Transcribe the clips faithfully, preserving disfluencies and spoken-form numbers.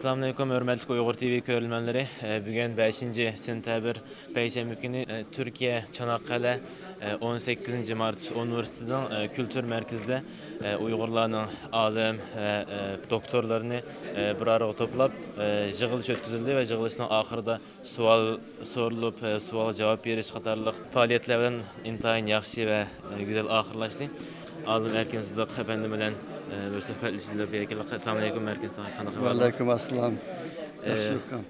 ئەسسالامۇئەلەيكۇم، ھۆرمەتلىك ئۇيغۇر تىۋى كۆرۈرمەنلىرى. ئە، بۈگۈن بەشىنچى سېنتەبىر، پەيشەنبە كۈنى، ئە، تۈركىيە چاناققەلە، ئە، ئون سەككىزىنچى مارت ئۇنىۋېرسىتېتىنىڭ، ئە، كۈلتۈر مەركىزىدە، ئە، ئۇيغۇرلارنىڭ ئالىم ۋە، ئە، دوكتورلىرىنى، ئە، بىر ئارىغا توپلاپ، ئە، يىغىلىش ئۆتكۈزۈلدى ۋە يىغىلىشنىڭ ئاخىرىدا سوئال سورىلىپ، ئە، سوئالغا جاۋاب بېرىش قاتارلىق پائالىيەتلەر بىلەن ئىنتايىن ياخشى ۋە، ئە، گۈزەل ئاخىرلاشتى. ئالىم ئەركىن سىدىق ئەپەندى بىلەن، ئە، بىر سۈھبەتلىشىپ بېرەيلى. ئەسسالامۇئەلەيكۇم، ئەركىن سىدىق، قانداق ئەھۋالىڭىز؟ ۋەئەلەيكۇم ئەسسالام. ئە، ياخشى ئۇكام.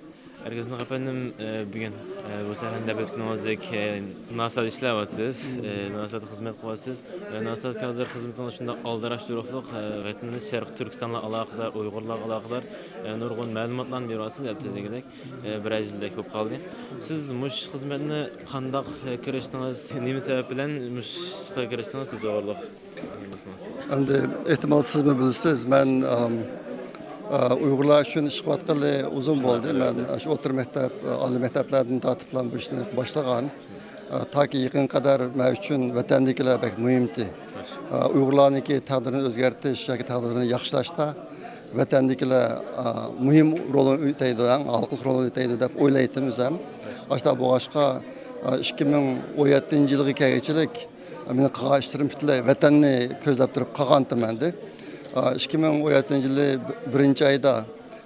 ئەركىن سىدىق ئەپەندىم، ئە، بۈگۈن، ئە، بۇ سەھنىدە ئۆتكىنىڭىزدەك، ئە، ناسادا ئىشلەۋاتىسىز، ئە، ناسادا خىزمەت قىلىۋاتىسىز. ئە، ناسادا ھازىر خىزمىتىڭىز شۇنداق ئالدىراش تۇرۇقلۇق، ئە، ۋەتىنىمىز شەرقىي تۈركىستانغا ئالاقىدار، ئۇيغۇرلارغا ئالاقىدار، ئە، نۇرغۇن مەلۇماتلارنى بېرىۋاتىسىز، ئەپتە دېگۈدەك. ئە، بىر يىلدەك بولۇپ قالدى. سىز مۇشۇ خىزمەتنى قانداق، ئە، كىرىشتىڭىز؟ نېمە سەۋەب بىلەن مۇشۇ ئىشقا كىرىشتىڭىز؟ شۇ توغرىلىق ئەمدى ئېھتىمال سىزمۇ بىلىسىز، مەن، ئام، ئا، ئۇيغۇرلار ئۈچۈن ئىش قىلىۋاتقىلى ئۇزۇن بولدى. مەن شۇ ئوتتۇرا مەكتەپ، ئا، ئالىي مەكتەپلەردىن تارتىپلا بۇ ئىشنى باشلىغان. ئا، تاكى يېقىنغا قەدەر مەن ئۈچۈن ۋەتەندىكىلەر بەك مۇھىمتى. ئا، ئۇيغۇرلارنىڭكى تەقدىرىنى ئۆزگەرتىش ياكى تەقدىرىنى ياخشىلاشتا ۋەتەندىكىلەر، ئا، مۇھىم رول ئۆتەيدۇ، ئەڭ ھالقىلىق رول ئۆتەيدۇ دەپ ئويلايتتىم ئۆزۈم. ئاشۇنداق بولغاچقا، ئا، ئىككى مىڭ ئون يەتتىنچى يىلغا كەلگۈچىلىك مېنىڭ قىلغان ئىشلىرىم پۈتۈنلەي ۋەتەننى كۆزلەپ تۇرۇپ قىلغانتىم ئەمدى. ئىككى مىڭ ئون يەتتىنچى يىلى بىرىنچى ئايدا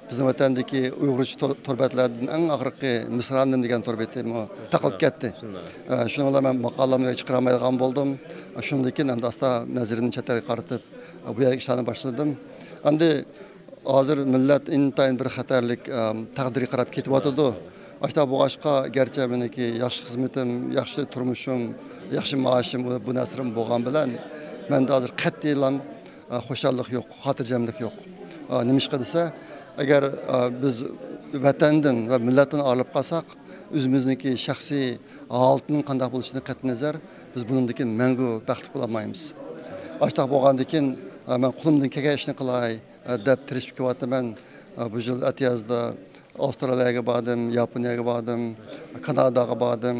بىزنىڭ ۋەتەندىكى ئۇيغۇرچە تور، تور بەتلەردىن ئەڭ ئاخىرقى مىسرانىم دېگەن تور بېتىمۇ تاقىلىپ كەتتى. شۇنىڭ بىلەن مەن ماقالەمنى چىقىرالايدىغان بولدۇم. شۇندىن كېيىن ئەمدى ئاستا نەزىرىمنى چەت ئەلگە قارىتىپ، بۇ يەردىكى ئىشلارنى باشلىدىم. ئەمدى ھازىر مىللەت ئىنتايىن بىر خەتەرلىك، ئەم، تەقدىرگە قاراپ كېتىۋاتىدۇ. ئاشۇنداق بولغاچقا، گەرچە مېنىڭكى ياخشى خىزمىتىم، ياخشى تۇرمۇشۇم، ياخشى مائاشىم، بۇ، بۇ نەرسىلىرىم بولغان بىلەن، مەندە ھازىر قەتئىيلا، ئە، خۇشاللىق يوق، خاتىرجەملىك يوق. ئە، نېمىشقا دېسە، ئەگەر، ئە، بىز ۋەتەندىن ۋە مىللەتتىن ئايرىلىپ قالساق، ئۆزىمىزنىڭكى شەخسىي ھالىتىنىڭ قانداق بولۇشىدىن قەتئىينەزەر، بىز بۇنىڭدىن كېيىن مەڭگۈ بەختلىك بولالمايمىز. ئاشۇنداق بولغاندىن كېيىن، ئە، مەن قولۇمدىن كەلگەن ئىشنى قىلاي، ئە، دەپ تىرىشىپ كېلىۋاتىمەن. ئە، بۇ يىل ئەتىيازدا ئاۋسترالىيەگە باردىم، ياپونىيەگە باردىم، كاناداغا باردىم.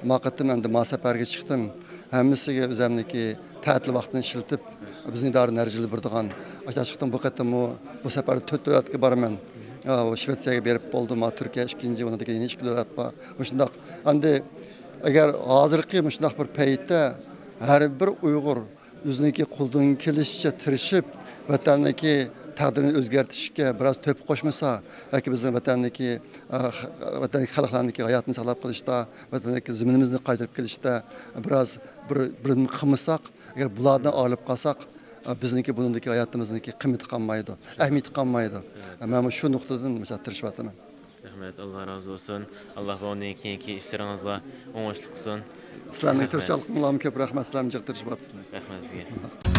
ما قېتىم ئەمدى ما سەپەرگە چىقتىم. ھەممىسىگە ئۆزەمنىڭكى تەتىل ۋاقتىنى ئىشلىتىپ، بىزنىڭ ئىدارە نەرجىلەر بېرىدىغان. ئاشۇنداق چىقتىم. بۇ قېتىممۇ بۇ سەپەر تۆت دۆلەتكە بارىمەن. ئا، شىۋېتسىيەگە بېرىپ بولدۇم. ھا، تۈركىيە ئىككىنچى، ئۇنىڭدىن كېيىن يەنە ئىككى دۆلەت بار. مۇشۇنداق. ئەمدى ئەگەر ھازىرقى مۇشۇنداق بىر پەيتتە ھەر بىر ئۇيغۇر ئۆزىنىڭكى قولىدىن كېلىشىچە تىرىشىپ، ۋەتەننىڭكى تەقدىرىنى ئۆزگەرتىشكە بىراز تۆھپە قوشمىسا ياكى بىزنىڭ ۋەتەننىكى، ئە، خ-، ۋەتەندىكى خەلقلەرنىڭكى ھاياتىنى ساقلاپ قېلىشتا، ۋەتەندىكى زېمىنىمىزنى قايتۇرۇپ كېلىشتە بىراز بىر، بىر نېمە قىلمىساق، ئەگەر بۇلاردىن ئايرىلىپ قالساق، ئە، بىزنىڭكى بۇنىڭدىكى ھاياتىمىزنىڭكى قىممىتى قالمايدۇ، ئەھمىيىتى قالمايدۇ. مەن شۇ نۇقتىدىن مىسال تىرىشىۋاتىمەن. رەھمەت، ئاللا رازى بولسۇن. ئاللا بۇنىڭدىن كېيىنكى ئىشلىرىڭىزغا ئوڭۇشلۇق قىلسۇن. سىلەرنىڭ تىرىشچانلىقىڭلارغا كۆپ رەھمەت، سىلەرمۇ جىق تىرىشىۋاتىسىلەر. رەھمەت سىزگە.